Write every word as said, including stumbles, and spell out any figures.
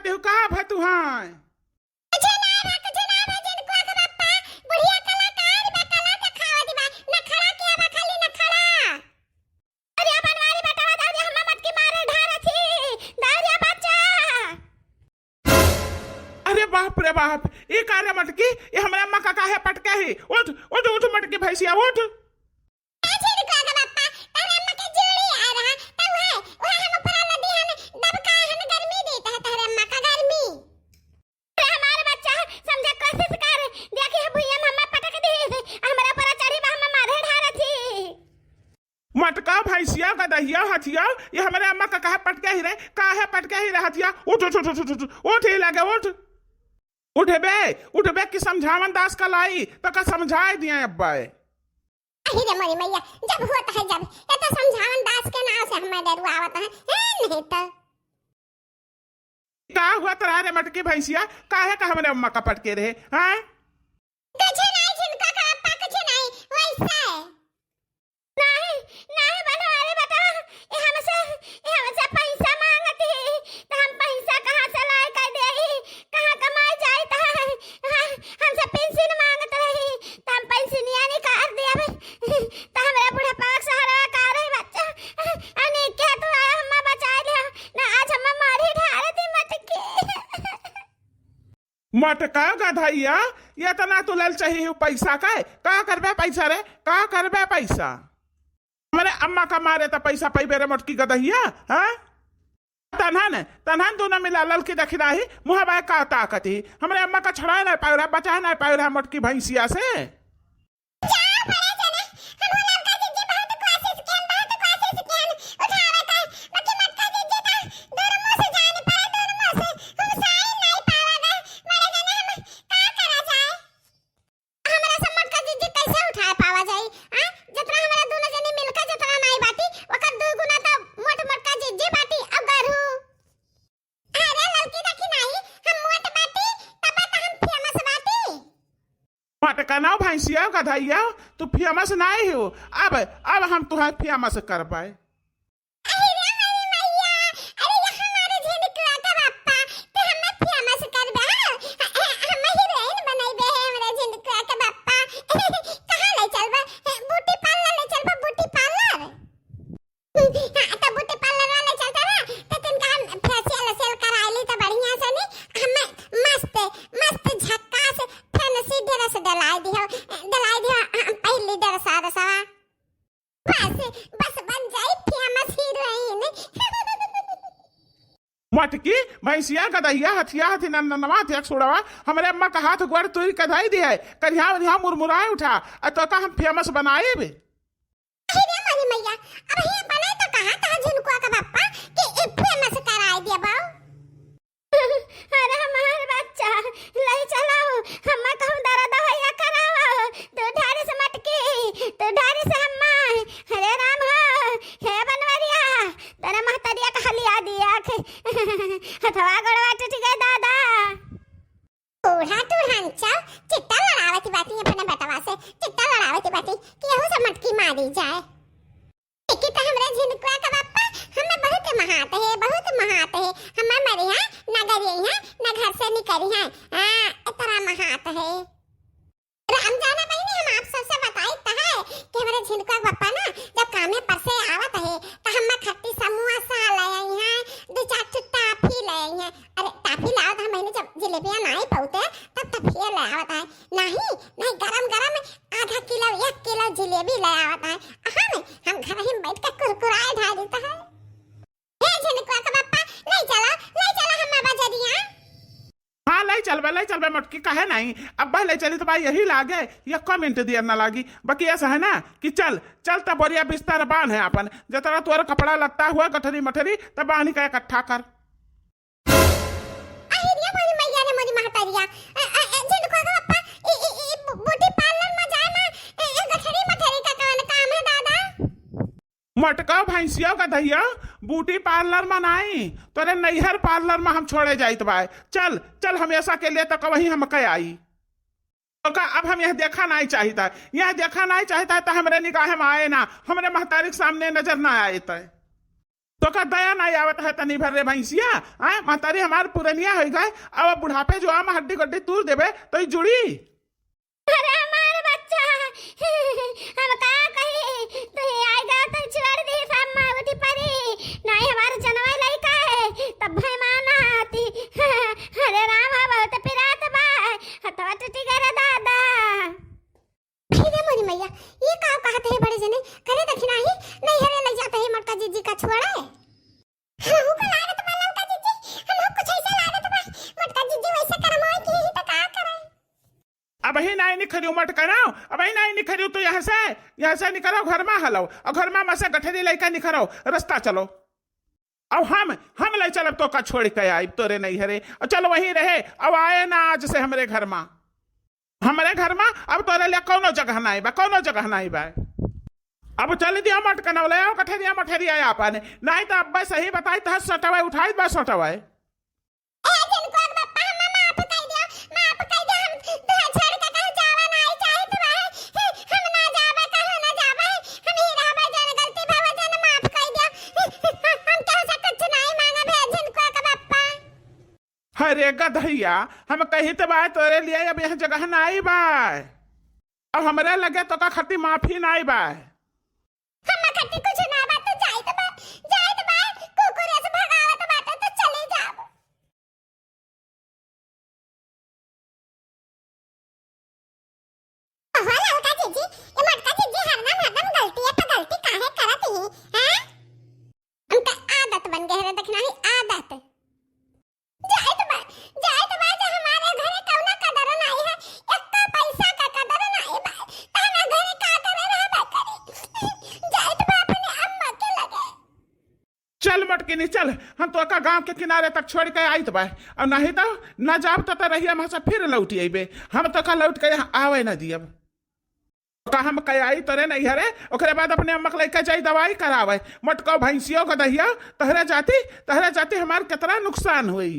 देहु का भतुहाय? कुछ ना बा, कुछ ना बा, झिनकुआ के बप्पा, बुढ़िया कलाकार बा, कला देखावत बा, नखड़ा के बा, खाली नखड़ा। अरे बनवारी बेटवा, दौड़िया हम्मा मटकी मारे ढारत ही, दौड़िया बच्चा। अरे बाप रे बाप, ई का रे मटकी, ई हमरे अम्मा का काहे पटके ही? उठ, उठ, उठ मटकी भैंसिया, उठ। ए झिनकुआ के बप्पा, तहरे अम्मा के जोड़ी आ रहा, तब है, वह हम ऊपर नदी हम दबका हम गर्मी देत है तहरे अम्मा का गर्मी। अरे हमार बच्चा, समझे कोशिश कर, देखी है भुइया में हम्मा पटक दी, हमरा ऊपर चढ़ी बा, हम्मा मारे ढारत ही। मटका भैंसिया गदहिया हथिया, ये हमरे अम्मा का काहे पटके ही रे, काहे पटके ही रे हथिया? उठ, उठ, उठ, ई लगे उठ। उठबे, उठबे कि समझावन दास का लाई, तो का समझाए दिया अब्बा ए। अहि रे मोरी मैया, जब होत है जब, ये तो समझावन दास के नाव से हमें डरुआवत है, हैं नहीं तो। का हुआ तोरा रे मटकी भैंसिया, काहे का हमरे अम्मा का पटके रहे, हैं? कुछ नहीं झिनकुआ का बप्पा, कुछ नहीं, वैसे। नहीं, नहीं बनवारी बेटवा, ये हमसे, ये हमसे पैसा मांगत ही, तो हम पैसा कहाँ से लाए कर देई, कहाँ कमाए जाइत है, हाँ, हमसे पेंशन मांगत रही, तो हम पेंशनिया निकाल दिया, तो हमरा बुढ़ापा का सहारा का रही बच्चा, अने क्या तू आया हम्मा बचाए ले, ना आज हम्मा मारी ढार दी मटकी। मटका गधैया, इतना तू ललचही हो पैसा का? का करबे पैसा रे? का करबे पैसा? हमरे अम्मा का मारे त पैसा पैबे रे मोटकी गदहिया, हाँ? तनहन, तनहन दोनों मिला ललकी दखिनाही, मुँह बाय का ताकत ही? हमरे अम्मा का छुड़ाए नाहीं पावे रहा, बचाए नाहीं पावे रहा मोटकी भैंसिया से। जाओ बड़े जने, हम ललका जिज्जी बहुत कोशिश किहन, बहुत कोशिश किहन उठावे का, बाकी मोटका जिज्जी त दूर मुँह से जाए नाहीं पाए, दूर मुँह से, हम साइन नाहीं पावा गए, बड़े जने हम का करा जाए? हमरा से मोटका जिज्जी कैसे उठाए पावा जाई? आ? जतना हमरा दोनों जने मिलके जतना नाई बाटी, ओकर दू गुना त मोट मोटका जिज्जी बाटी। अब गरू। अरे ललकी देखी नाई, हम मोट बाटी, तब त हम फेमस बाटी। मोटका ना भैंसिया गधैया, तू फेमस नाई हो। अब, अब हम तुहार फेमस कर पाए। अरे रे हमारी मैया, अरे ये हमारे झिनकुआ का बप्पा, ते हमें फेमस करबे, हाँ? ह-, ह-, हमें हीरोइन बनैबे है हमारे झिनकुआ का बप्पा। कहाँ ले चलबे? हे, ब्यूटी पार्लर ले चलबे, ब्यूटी पार्लर। हाँ, तो ब्यूटी पार्लर वाले चलते ना, तो तिनका हम फेशियल वेशियल कराइली तो बढ़िया से नहीं, हमें मस्त, मस्त झक्कास फैंसी ड्रेस दिलाई दिहो, दिलाई दिहो, हम पहली ड्रेस आ रसवा। बस, बस बन जाई फेमस हीरोइन। मटकी, भैंसिया, गदहिया, हथिया, हथी नंदनवा, हथिया सुड़वा, हमरे अम्मा का हाथ गोड़ तूर के धई दिहे, करिहा उरिहा मुरमुराए उठा, आ तो का हम फेमस बनाइब? अरे रे मोरी मैया, अब ये बने तो कहा था झिनकुआ का बप्पा कि ई फेमस कराए दिया बाऊ। अरे हमार बच्चा, लई चलाओ, हम्मा कहूँ दर्द होइया कराओ, तू ढारिस मटकी, तू ढारिस हम्मा, अरे राम हो, हे बनवरिया, तोरे महतरिया का हलिया दिया के, हथवा गोड़वा टूट गए दादा। बूढ़ा टूढ़ांचल, चित्ता लड़ावत बाटी अपने बेटवा से, चित्ता लड़ावत बाटी, केहू से मटकी मारी जाए। देखी तो हमरे झिनकुआ का बप्पा, हमें बहुत महात है, बहुत महात है। हमें मरे हैं, ना गरिए हैं, ना घर से निकली हैं। हाँ, इतना महात है। अरे हम जाना बहिनी, हम आप सबसे बताई तो है कि हमरे झिनकुआ का बप्पा ना, जब कामे पर से आवत है, तो हमें खट्टी समोसा ले आई हैं, दो चार ठो टाफी ले आई हैं। अरे टाफी लावत हम बहिनी, जब जिलेबिया नाई पौते, तब टाफिया ले आवत है। नहीं, नहीं, गरम गरम आधा किलो, एक किलो जिलेबी ले आवत है। हम, हम घर ही बैठ के कुरकुराए ढारित है। हे झिनकुआ के बप्पा, ले चला, ले चला हम्मा बजरिया। हाँ, ले चलबे, ले चलबे मोटकी, काहे नहीं? अब्बा ले चली तो बा यही लागे, यक्को मिनट दिया ना लागी। बाकी ऐसा है ना कि चल, चल तब बोरिया बिस्तर बांध है आपन, जतरा तोर कपड़ा लत्ता हुआ गठरी मठरी, तब बांध के इकट्ठा कर। अहिरिया मोरी मैया रे मोरी महतरिया। अ, अ, अ, झिनकुआ के बप्पा, ई, ई, ई, बू-, ब्यूटी पार्लर में जाए में, ए, ए, गठरी मठरी का कवन काम है दादा? मटका भैंसिया का दहिया, ब्यूटी पार्लर में नाई, तोरे नैहर पार्लर में हम छोड़े जाइत बाय। चल, चल, हमेशा के लिए तो कवही हम के आई। तो का अब हम यह देखा नाई चाहिता है, यह देखा नाई चाहिता है तो हमरे निगाह में आए ना, हमरे महतारी के सामने नजर ना आए तय। तो का दया नाहीं आवत है तनी भर रे भैंसिया। आय, महतारी हमार पुरनिया होइ गए, अब बुढ़ापे जो आम हड्डी गड्डी तूर देबे तो ई जुड़ी। अरे हमार बच्चा, हम का कही, तू ही आइ गया तो छोड़ दी सब माँ उठी परी, नाहीं हमार जनवा लइका है, तब भाई माना आती। अरे राम, बहुत पिरात बा, हथवा टूटी गए रे दादा। हे रे मोरी मैया, ये का कहत है बड़े जने? करे दखिना ही नैहरे लइ जात है मोटका जिज्जी का छोड़े। हमहू को लागत बा ललका जिज्जी, हमहू कुछ ऐसे लागत बा। मोटका जिज्जी वैसे करम होई कि ही तो का करे। अबही नाहीं निखरियो मटकनो, अबही नाहीं निखरियो तो यहाँ से, यहाँ से निकरो, घर मा हलो, और घर मा मसे गठरी लइका निकरो, रस्ता चलो। अब हम, हम लइ चलब तोका छोड़ि के आइब तोरे नैहरे। अब चल वहीं रहे, अब आए ना आज से हमरे घर मा। हमरे घर मा अब तोरे लिए कौनो जगह नाहीं बा, कौनो जगह नाहीं बा। अब चल दिया मटकनवा, लइ आओ कठरिया मठरिया आपन, नाहीं तो अब सही बताई तो सोटवा उठाई बा सोटवा। ए जिनको अब बप्पा हम माफ कइ दिया, माफ कइ दिया, हम तुहे छोड़ के कहीं जावा नाहीं चाहित बा, हम ना जाबे, कहूँ ना जाबे, हम ही रहबे, जन गलती भवा जन माफ कइ दिया। हम केहू से कुछ नाहीं मांगब है, झिनकुआ के बप्पा। अरे गधइया, हम कहित बा तोरे लिए अब यहाँ जगह नाहीं बा। अब हमरे लगे तोका खातिर माफी नाहीं बा। हम खातिर कुछ ना बा, तू जाइत बा, जाइत बा, कुकुर से भगावत बाटे तो चले जाब। ओहो ललका जिज्जी, ये मोटका जिज्जी हरदम, हरदम गलती पे गलती काहे करत ही, हैं? उनका आदत बन गए है, देखना ही आदत। जाइत बा, जाइत बा, जे हमारे घरे कौना कदर नाहीं है, एक्का पैसा का कदर नाहीं बा, तहना घरे का करे रहबा करी। जाइत बा अपने अम्मा के लगे। चल मटकिनी चल, हम तोका गांव के किनारे तक छोड़ के आइत बा, और नाहीं तो ना जाब तो रहिया में से फिर लौट अइबे, हम तोका लौट के यहाँ आवे ना दियब। का हम कयाई तोरे नैहरे, ओकरे बाद अपने अम्मा के लइका जाई दवाई करावे। मटको भैंसियो गदहिया, तहरे जाती, तहरे जाती हमार केतना नुकसान होई।